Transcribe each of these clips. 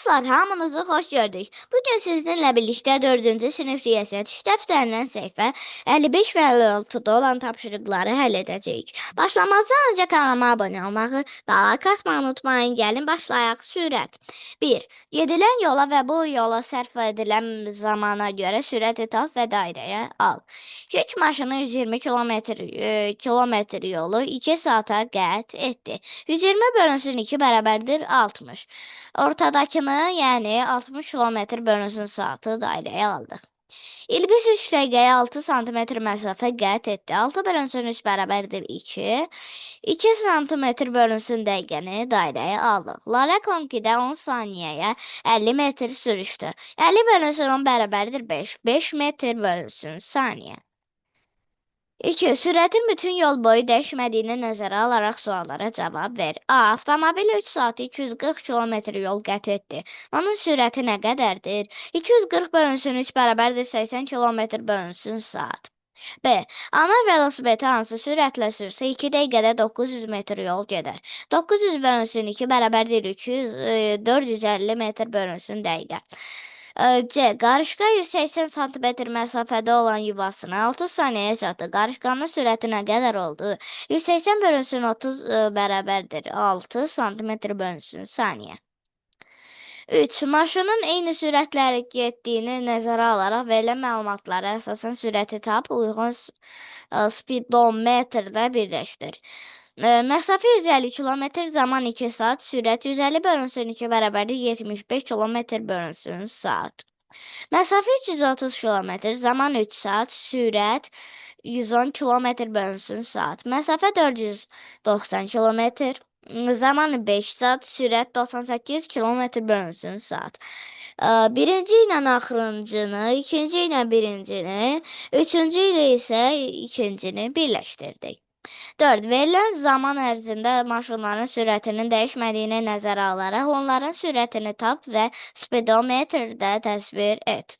Dostlar, hamınızı xoş gördük. Bugün sizinlə birlikdə 4-cü sinif riyaziyyat iş dəftərindən səhifə 55 və 56-da olan tapşırıqları həll edəcəyik. Başlamazdan öncə kanalıma abunə olmağı və like atmayı unutmayın. Gəlin başlayaq. Sürət. 1. Gedilən yola və bu yola sərf edilən zamana görə sürəti tap və dairəyə al. Yük maşını 120 kilometr yolu 2 saata qət etdi. 120 bölünsün 2 bərabərdir 60. Ortadakını, yəni 60 kilometr bölünsün saatı dairəyə aldıq. İlbiz 3 dəqiqəyə 6 santimetr məsafə qət etdi. 6 bölünsün 3 bərabərdir 2. 2 santimetr bölünsün dəqiqəni dairəyə aldıq. Lara konkidə 10 saniyəyə 50 metr sürüşdü. 50 bölünsün 10 bərabərdir 5. 5 metr bölünsün saniyə. 2. Sürətin bütün yol boyu dəyişmədiyini nəzərə alaraq suallara cavab ver. A. Avtomobil 3 saat 240 km yol qət etdi. Onun sürəti nə qədərdir? 240 bölünsün 3 bərabərdir 80 km bölünsün saat. B. Ana velosipedi hansı sürətlə sürsə 2 dəqiqədə 900 metr yol gedər. 900 bölünsün 2 bərabərdir 450 metr bölünsün dəqiqə. C. Qarışqa 180 sm məsafədə olan yuvasına 6 saniyəyə çatdı. Qarışqanın sürəti nə qədər oldu? 180 bölünsün 30 bərabərdir 6 sm bölünsün saniyə. 3. Maşının eyni sürətlə getdiyini nəzərə alaraq verilən məlumatlara əsasən sürəti tap, uyğun spidometrdə birləşdir. Məsafə 150 km, zaman 2 saat, sürət 150 bölünsün 2 bərabərdir 75 km bölünsün saat. Məsafə 330 km, zaman 3 saat, sürət 110 km bölünsün saat. Məsafə 490 km, zaman 5 saat, sürət 98 km bölünsün saat. Birinci ilə axırıncını, ikinci ilə birincini, üçüncü ilə isə ikincini birləşdirdik. 4. Verilən zaman ərzində maşınların sürətinin dəyişmədiyini nəzərə alaraq onların sürətini tap və spidometrdə təsvir et.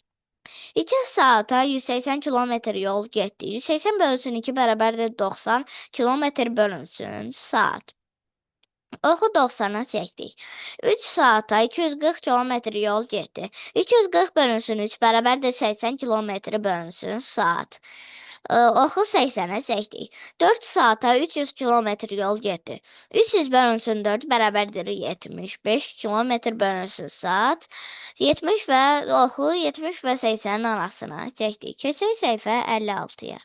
2 saata 180 km yol getdi. 180 bölünsün 2 bərabərdir 90 km bölünsün saat. Oxu 90-a çəkdik. 3 saata 240 km yol getdi. 240 bölünsün 3 bərabərdir 80 km bölünsün saat. Oxu 80-ə çəkdik. 4 saata 300 km yol getdi. 300 bölünsün 4 bərabərdir 75 km bölünsün saat. 70 və oxu 70 və 80-in arasına çəkdik. Keçək səhifə 56-ya.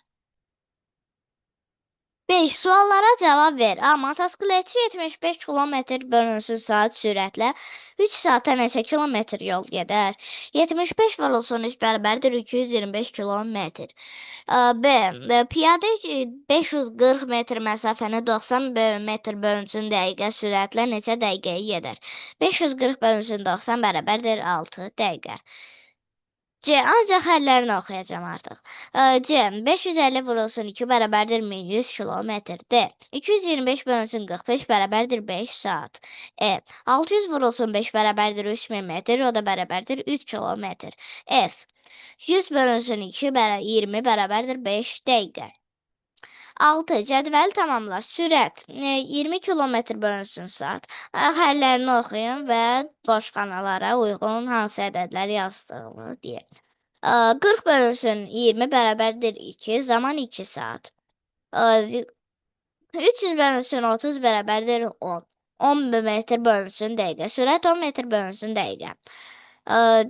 5. Suallara cavab ver. A. Motosikletçi 75 km bölünsün saat sürətlə 3 saata neçə kilometr yol gedər? 75 vurulsun 3 bərabərdir 225 kilometr. B. Piyada 540 metr məsafəni 90 metr bölünsün dəqiqə sürətlə neçə dəqiqəyə gedər? 540 bölünsün 90 bərabərdir 6 dəqiqə. C. Ancaq həllərini oxuyacağam artıq. C. 550 vurulsun 2 bərabərdir 1100 kilometr. D. 225 bölünsün 45 bərabərdir 5 saat. E. 600 vurulsun 5 bərabərdir 3000 metr. O da bərabərdir 3 kilometr. F. 100 bölünsün 2 20 bərabərdir 5 dəqiqə. 6. Cədvəli tamamla. Sürət 20 km bölünsün saat. Həllərini oxuyun və boş xanalara uyğun hansı ədədlər yazdığımı deyim. 40 bölünsün 20 bərabərdir 2. Zaman 2 saat. 300 bölünsün 30 bərabərdir 10. 10 metr bölünsün dəqiqə. Sürət 10 metr bölünsün dəqiqə.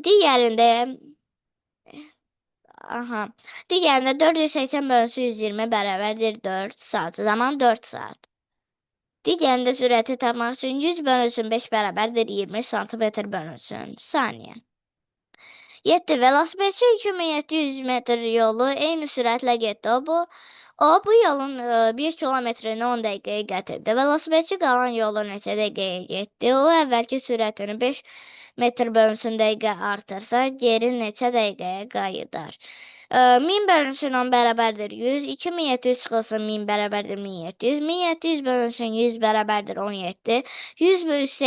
Digərində aha. Digərində 480 bölünsün 120 bərabərdir 4 saat. Zaman 4 saat. Digərində sürəti tapmaq üçün 100 bölünsün 5 bərabərdir 20 santimetr bölünsün saniyə. 7. Velosipedçi 2700 metr yolu eyni sürətlə getdi. O bu yolun 1 kilometrini 10 dəqiqəyə qət etdi. Velosipedçi qalan yolu neçə dəqiqəyə getdi? O əvvəlki sürətini 5 metr bölünsün dəqiqə artırsa, geri neçə dəqiqəyə qayıdar? 1000 bölünsün 10 bərabərdir 100. 2700 çıxılsın 1000 bərabərdir 1700. 1700 bölünsün 100 bərabərdir 17. 100 bölünsün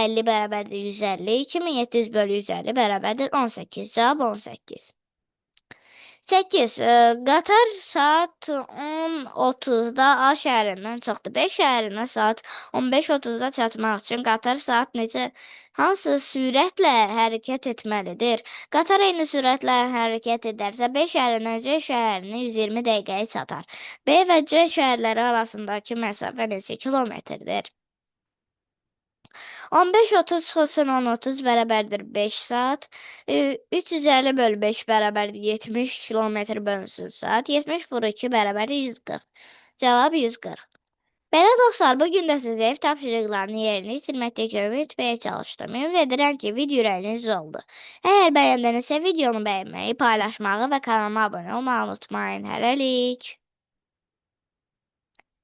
50 bərabərdir 150. 2700 bölü 150 bərabərdir 18. Cavab 18. 8. Qatar saat 10:30-da A şəhərindən çıxdı. B şəhərinə saat 15:30-da çatmaq üçün qatar saat neçə, hansı sürətlə hərəkət etməlidir? Qatar eyni sürətlə hərəkət edərsə, B şəhərindən C şəhərinə 120 dəqiqəyə çatar. B və C şəhərləri arasındakı məsafə neçə kilometrdir? 15:30 çıxılsın 10:30 bərabərdir 5 saat. 350 bölü 5 bərabərdir 70 kilometr bölünsün saat. 70 vur 2 bərabərdir 140. Cavab 140. Belə dostlar, bugün də sizə ev tapşırıqlarını yerinə yetirməkdə kömək etməyə çalışdım. Ümid edirəm ki, video ürəyiniz oldu. Əgər bəyəndinizsə videonu bəyənməyi, paylaşmağı və kanalıma abunə olmağı unutmayın. Hələlik.